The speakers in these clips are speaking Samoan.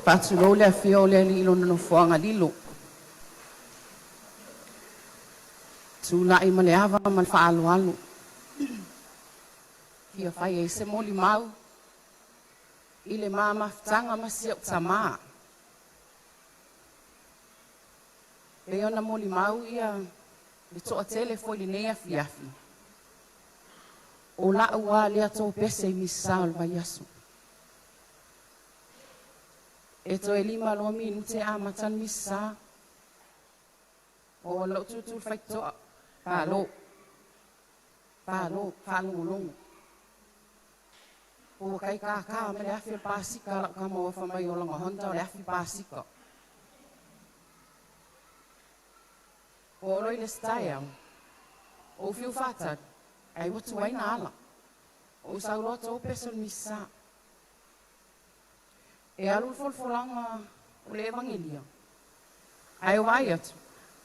Faatulou le afio o le Alii i lona nofoaga lilo, tulai ma le ava ma le faaaloalo e fia fai ai se molimau i le ma mafutaga ma si o'u tamā. E pei ona molimau le toatele foi i lenei afiafi, o la'u lava lea topese i Misa o le vaiaso. E toe 5 loa minute amata le Misa, oo loa ua tutu le faitotoa, palo, palo, faalogologo. Po ua tai tata ma le afi o le pasika a lau tama ua fai mai o lana Honda o le afi pasika. Oo loa i le isi taeao, ou fiu faatali, ai ua tuai na ala. Ou sau loa to pese o le Misa. E alu le folafolaga o le Evagelia, ae o vaai atu,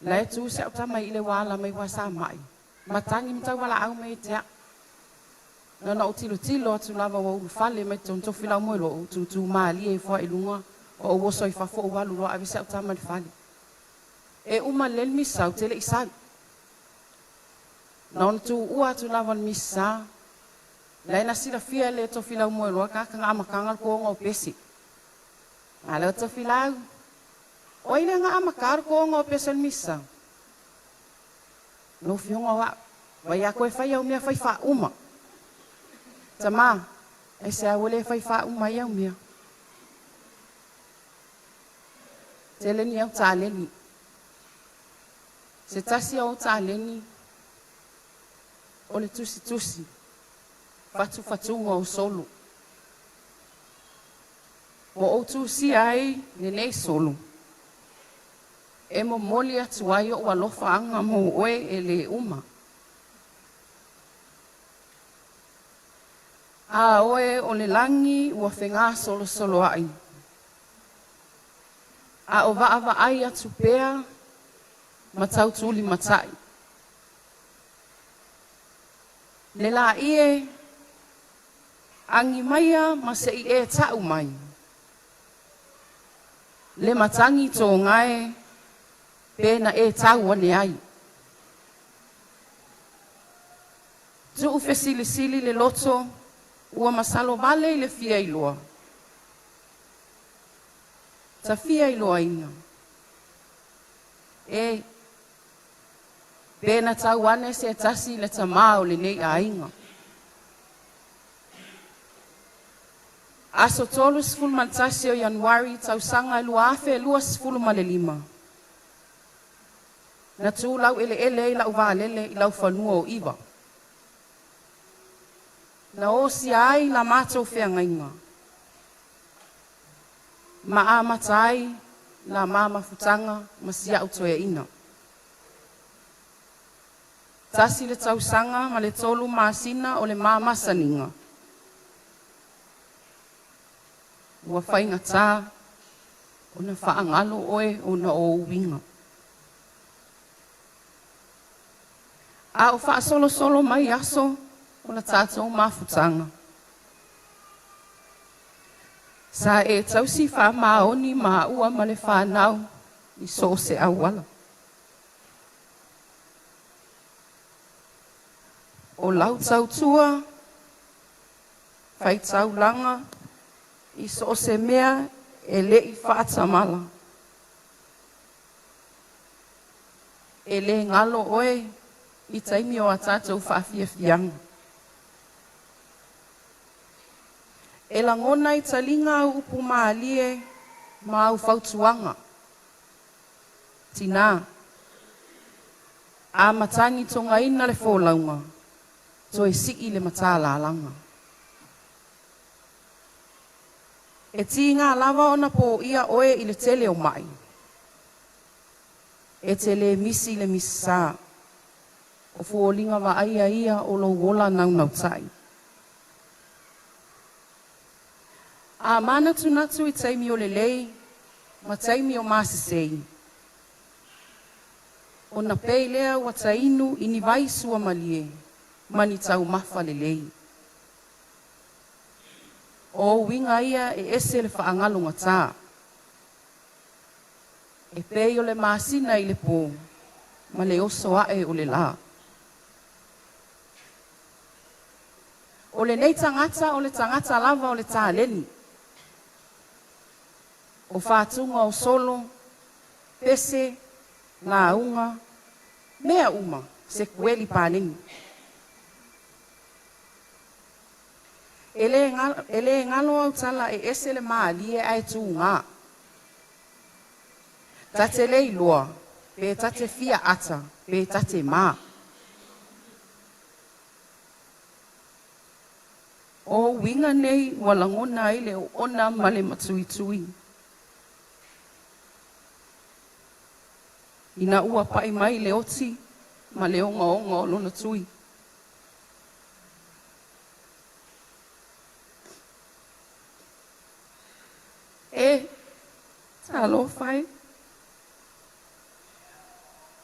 la e tu si au tama i le ua ala mai Wasamai, matagi ma tauvalaau mai ia te a'u. Na ona ou tilotilo atu lava ua ulufale mai totonu Tofilau moeloa, ou tutu malie ifo lava i luga, ou oso i fafo ou alu loa ave si au tama i le fale. E uma lelei le misa ou te le i sau. Na ona tuua atu lava o le Misa, la na silafia e le Tofilau moeloa le tagata na amataga le toga o pese. Malo Tofilau, o ai lea na amata le toga o pese o le Misa? Lau Afioga o a'u, vai a toe fai au mea fai faauma. Tamā, aisea ua le fai faauma ai au mea? Tele ni au taleni. Se tasi o au taleni o le tusitusi fatufatuga o solo. Ua ou tusia ai lenei solo e momoli atu ai o'u alofaaga mo oe e lē uma. A oe o le lagi ua fegasolosoloa'i, a o vaavaai atu pea ma tautulimata'i. Le la'i e, agi maia ma se'i e ta'u mai, le matagi tōgae pe na e tau ane ai. Tu'u fesilisili le loto ua masalo vale i le fia iloa, ta fia iloaina. E, pe na tau ane se tasi le tamā o lenei aiga. Aso 31 o Ianuari tausaga e 2025, na tu laueleele ai la'u vaalele i laufanua o Iva. Na osia ai la matou feagaiga, ma amata ai la ma mafutaga ma si a'u toeaina. 1 le tausaga ma le 3 masina o le ma masaniga, ua faigatā ona faagalo oe ona o ou uiga. A o faasolosolo mai aso o la tatou mafutaga, sa e tausi faamaoni maua ma le fanau i so o se auala. O lau tautua, faitaulaga i so o se mea e le'i faatamala. E lē galo oe i taimi o a tatou faafiafiaga. E lagona i taliga au upu mālie ma au fautuaga. Tinā, a matagi togaina le folauga, toe si'i le matālalaga. E tigā lava ona pō'ia oe i le tele o ma'i. E te lē misi i le Misā, o foliga vaaia ia o lou ola naunauta'i. A manatunatu i taimi o lelei ma taimi o masesei, ona pei lea ua tainu i ni vai suamalie ma ni taumafa lelei. O uiga ia e ese le faagalogatā, e pei o le masina i le pō ma le oso ae o le lā. O lenei tagata o le tagata lava o le taleni, o fatuga o solo, pese, lauga, mea uma sekueli paleni. E le galo au tala e ese le malie ae tugā. Ta te le iloa pe ta te fia ata pe ta te mā. O uiga nei ua lagona ai le oona ma le matuitui. Ina ua pai mai le oti ma le ogaoga o lona tui. E, talofa e,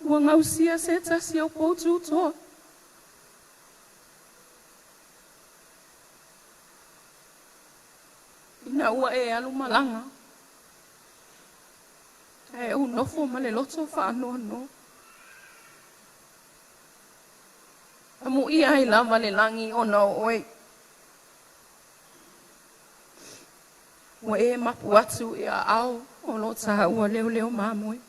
ua gausia se tasi o pou tutoa. Ina ua e alumalaga, ae ou nofo ma le loto faanoanoa. Amuia ai lava le lagi ona o oe. Ua e mapu atu i aao o lo tāua leoleo mamoe.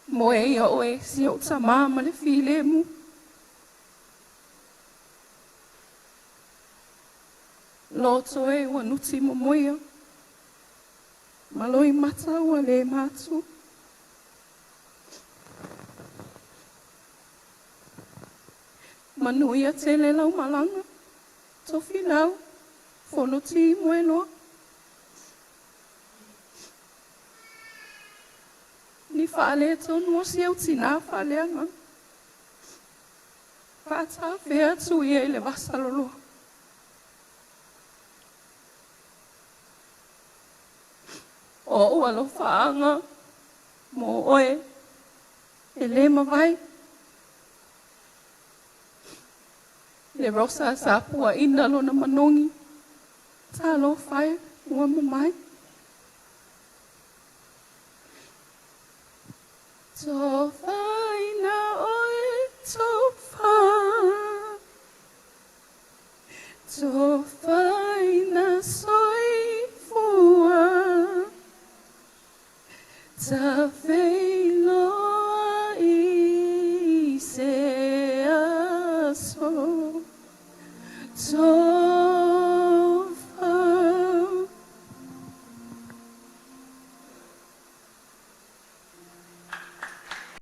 Moe ia oe si ou tamā ma le filemu. Loto e ua nuti momoia, ma loimata ua le matu. Manuia tele lau malaga, tofilau, Fonoti moeloa. Ni faaletonu o si au tinā faaleagaga. Faatafea atu ia i le vasa loloa. O ou alofaaga mo oe e le mavae. Le Rosa sa puaina lona manogi, talofa e ua mamae. Tofaina oe tofa, tofaina soifua, tafeiloai i se aso.